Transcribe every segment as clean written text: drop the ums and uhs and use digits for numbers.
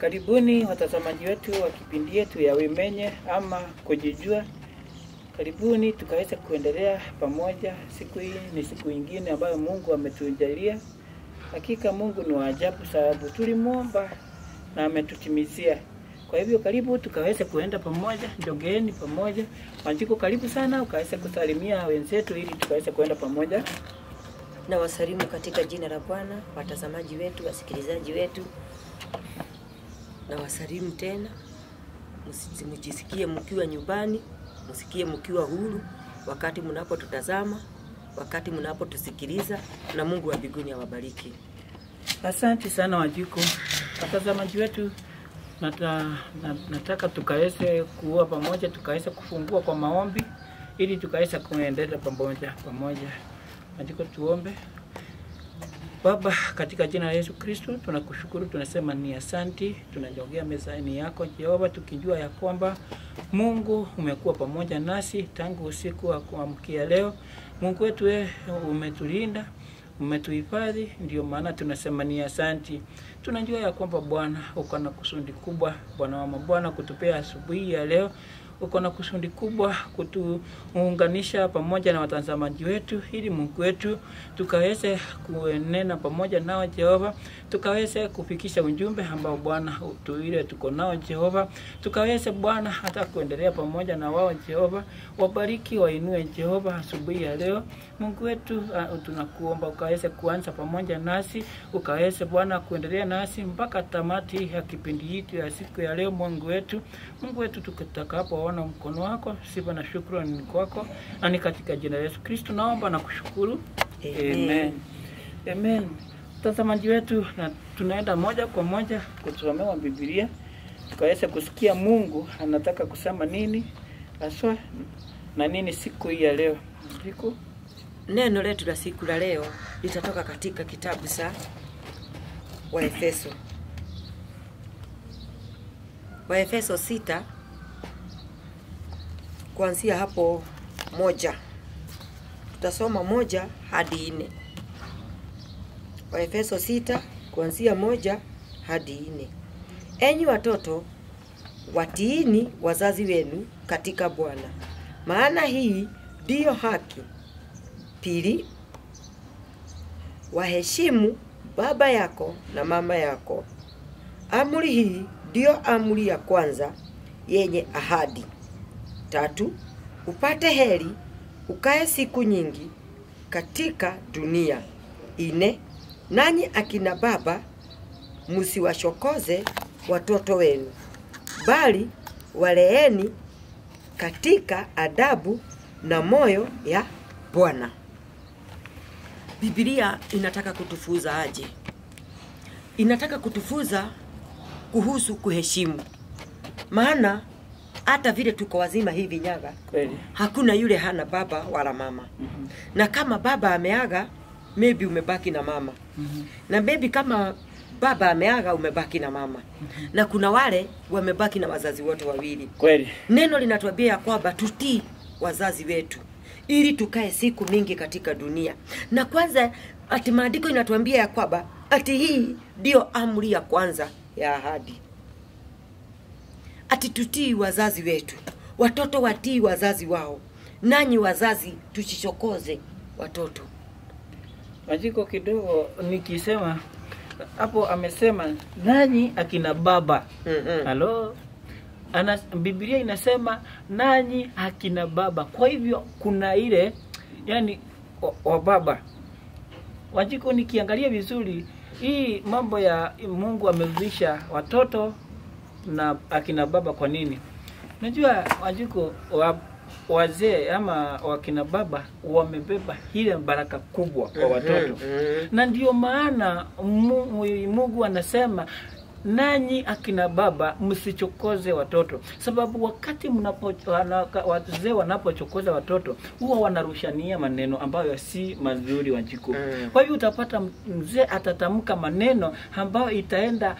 Karibuni watazamaji wetu wa kipindi yetu ya Wimenye ama Kujijua. Karibuni tukaweza kuendelea pamoja. Siku hii ni siku ingine ambayo Mungu ametujalia. Hakika Mungu ni wa ajabu, sababu tulimuomba na ametutimizia. Kwa hivyo karibu tukaweze kuenda pamoja, njogeeni pamoja. Wanjiku, karibu sana ukaweze kusalimia wenzetu ili tukaweze kuenda pamoja. Na wasalimu katika jina la Bwana, watazamaji wetu, wasikilizaji wetu. Na wasalimu tena, mjisikie mkiwa nyumbani, msikie mkiwa huru wakati mnapotutazama, wakati mnapotusikiliza, na Mungu wa mbinguni awabariki. Asante sana Wanjiku. Watazamaji wetu, nataka tukaweze kuwa pamoja, tukaweze kufungua kwa maombi ili tukaweze kuendelea pamoja. Wanjiku, tuombe. Baba, katika jina la Yesu Kristo tunakushukuru, tunasema ni asanti. Tunajongea mezani yako Jehova, tukijua ya kwamba Mungu umekuwa pamoja nasi tangu usiku wa kuamkia leo. Mungu wetu, wewe umetulinda, umetuhifadhi, ndio maana tunasema ni asanti. Tunajua ya kwamba Bwana uko na kusudi kubwa, Bwana wa mabwana, kutupea asubuhi ya leo. Uko na kusudi kubwa kutuunganisha pamoja na watazamaji wetu, ili Mungu wetu tukaweze kunena pamoja nao Jehova, tukaweze kufikisha ujumbe ambao Bwana tuile tuko nao Jehova, tukaweze Bwana hata kuendelea pamoja na wao Jehova. Wabariki, wainue Jehova asubuhi ya leo. Mungu wetu, tunakuomba ukaweze kuanza pamoja nasi, ukaweze Bwana kuendelea nasi mpaka tamati ya kipindi hiki ya siku ya leo. Mungu wetu, Mungu wetu, tutakapo na mkono wako, sifa na shukrani ni kwako, na ni katika jina la Yesu Kristo naomba na kushukuru. Amen. Amen. Mtazamaji wetu, na tunaenda moja kwa moja kusomewa Biblia tukaweze kusikia Mungu anataka kusema nini haswa na nini siku hii ya leo. Siku neno letu la siku la leo litatoka katika kitabu cha Waefeso. Waefeso 6 kuanzia hapo 1. Tutasoma 1 hadi 4. Waefeso 6 kuanzia 1 hadi 4. Enyi watoto, watiini wazazi wenu katika Bwana, maana hii ndiyo haki. 2, waheshimu baba yako na mama yako. Amri hii ndiyo amri ya kwanza yenye ahadi. 3, upate heri, ukae siku nyingi katika dunia. 4, nanyi akina baba msiwachokoze watoto wenu, bali waleeni katika adabu na moyo ya Bwana. Biblia inataka kutufunza aje? Inataka kutufunza kuhusu kuheshimu. Maana hata vile tuko wazima hivi Nyaga, kweli hakuna yule hana baba wala mama. Na kama baba ameaga, maybe umebaki na mama. Na maybe kama baba ameaga, umebaki na mama. Na kuna wale wamebaki na wazazi wote wawili. Kweli. Neno linatuambia kwamba tutii wazazi wetu ili tukae siku mingi katika dunia. Na kwanza ati maandiko inatuambia ya kwamba ati hii ndio amri ya kwanza ya ahadi. Ati tutii wazazi wetu, watoto watii wazazi wao, nanyi wazazi tusichokoze watoto. Wanjiku, kidogo nikisema hapo, amesema nanyi akina baba. Halo? Biblia inasema nanyi akina baba. Kwa hivyo kuna ile yani wa baba. Wanjiku, nikiangalia vizuri hii mambo ya Mungu amerudisha watoto na akina baba kwa nini? Unajua Wanjiku, wazee ama wakina baba wamebeba ile baraka kubwa kwa watoto. Na ndio maana Mungu anasema nanyi akina baba msichokoze watoto, sababu wakati wazee wanapochokoza watoto huwa wanarushania maneno ambayo si mazuri Wanjiku. Kwa hivyo utapata mzee atatamka maneno ambayo itaenda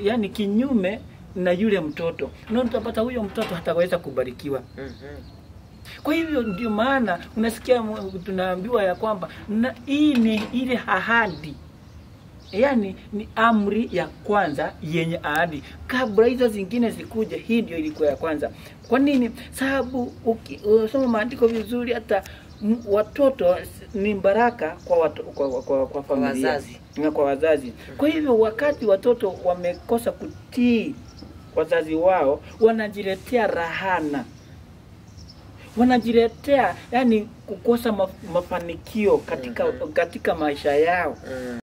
yani kinyume na yule mtoto, na utapata huyo mtoto hataweza kubarikiwa. Kwa hivyo ndio maana unasikia tunaambiwa ya kwamba hii ni ile ahadi Yani ni amri ya kwanza yenye ahadi. Kabla hizo zingine zikuje, hii ndio ilikuwa ya kwanza. Kwa nini? Sababu ukisoma maandiko vizuri, hata watoto ni baraka kwa, watu, kwa familia wazazi. Na kwa wazazi. Kwa hivyo wakati watoto wamekosa kutii wazazi wao, wanajiletea rahana, wanajiletea yani kukosa mafanikio katika maisha yao.